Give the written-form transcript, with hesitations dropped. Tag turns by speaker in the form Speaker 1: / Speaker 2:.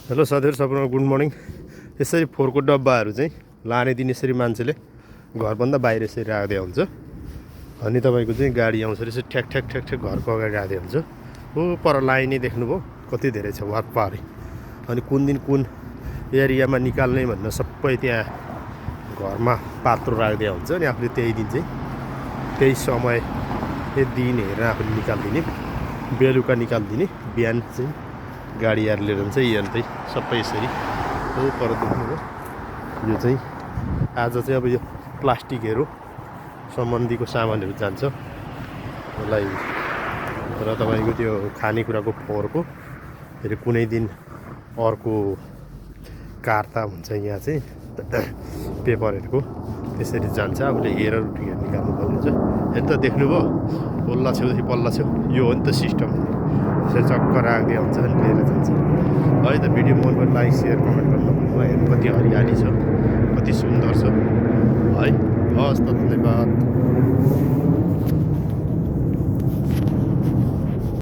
Speaker 1: Hello साथीहरू, सबैलाई good morning. यसरी फोहोरको डब्बाहरू चाहिँ लाने दिन यसरी मान्छेले घरभन्दा बाहिर यसरी राख्दै हुन्छ। अनि तपाईँको चाहिँ गाडी आउँछ यसरी ठ्याक ठ्याक ठ्याक ठ्याक घरको अगाडि राख्दै हुन्छ। हो पर लाइनै देख्नुभयो कति धेरै छ वारपारि। अनि कुन दिन कुन एरियामा निकाल्ने भनेर सबै त्यहाँ घरमा पात्रो राख्दै हुन्छ। अनि आफूले त्यही दिन चाहिँ त्यही समय त्यही दिन हेरेर आफूले निकालिदिने, बेलुका निकालिदिने, बिहान चाहिँ गाडीहरू लिएर जान्छ। यी अन्त सबै यसरी हो पर देख्नुभयो। यो चाहिँ आज चाहिँ अब यो प्लास्टिकहरू सम्बन्धीको सामानहरू जान्छ यसलाई। र तपाईँको त्यो खानेकुराको फोहोरको फेरि कुनै दिन अर्को कार्ता हुन्छ यहाँ चाहिँ पेपरहरूको, त्यसरी जान्छ। आफूले हेरेर निकाल्नु पर्ने हुन्छ। हेर्नु त देख्नुभयो, पल्ला छेउदेखि पल्ला छेउ यो हो नि त सिस्टम। यसरी चक्कर राख्दै हुन्छ अनि लिएर जान्छ है त। भिडियो मन पऱ्यो लाइक सेयर कमेन्ट गर्नु नभुल्नु। हेर्नु कति हरियाली छ, कति सुन्दर छ है। हस् त, धन्यवाद।